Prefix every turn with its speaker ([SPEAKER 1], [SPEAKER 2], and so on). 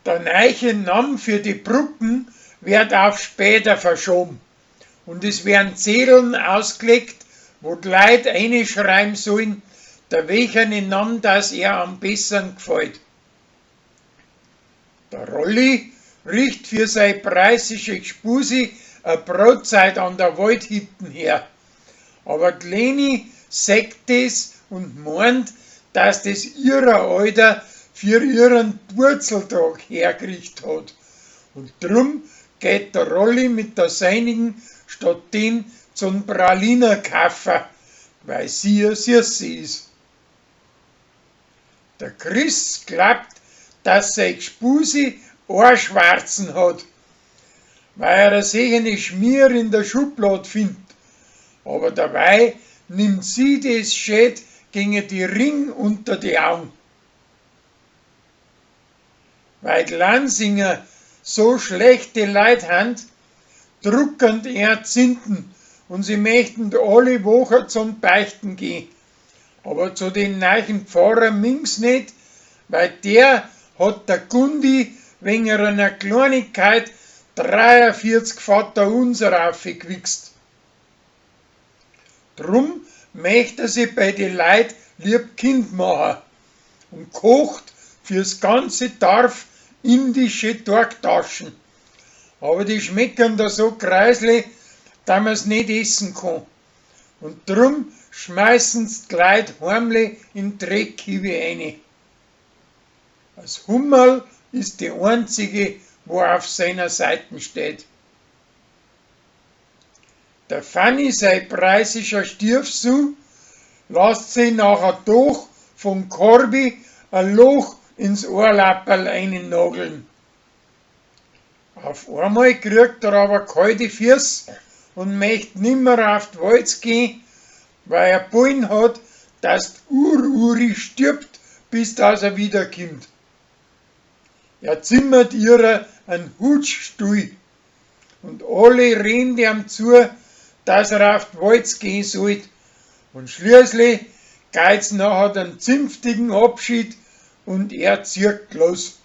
[SPEAKER 1] Der neiche Namm für die Brucken werd auf später verschoben und es werden Zedeln ausgelegt, wo d'Leit eineschreiben sollen, der welchene Namm das ihr am bessern gfallt. Der Rolli richt für sei preißische Gspusi a Brotzeit an der Waldhütten her. Aber d'Leni sagt des und moant, dass des ihrer Alter für ihren Purzeltag hergricht hat. Und drum geht der Rolli mit der seinigen statt den zum Praliner kaufen, weil sie a Süße is. Der Chris glaubt, dass sei Gspusi Ohrschwarzen hat, weil er a solchene Schmier in der Schublad findt. Aber dabei nimmt sie des schät gegen die Ring unter die Augen. Weil die Lansinger so schlechte Leut hand, druckend er Zinten und sie möchten alle Woche zum Beichten gehen. Aber zu den neichen Pfarrer ming's nicht, weil der hat der Gundi wegen einer Kleinigkeit 43 Vater unser aufgewichst. Drum möcht er sich bei die Leut lieb Kind machen und kocht fürs ganze Dorf indische Torgtaschen. Aber die schmecken da so kreisli, dass man's nicht essen kann. Und drum schmeißen's die Leut heimlich in Dreckhübe eine. Das Hummerl ist die einzige, wo auf seiner Seiten steht. Der Fanny sei preißischer Stiefsohn lasst sich nachher doch von Corby ein Loch ins Ohrlapperl einnageln. Auf einmal kriegt er aber kalte Füße und möcht nimmer auf die Walz gehen, weil er Bullen hat, dass die Ur-Uri stirbt, bis dass er wiederkommt. Er zimmert ihrer einen Hutschstuhl und alle reden ihm zu, dass er auf die Walz gehen sollt. Und schließlich geht's nachher den zünftigen Abschied und er zieht los.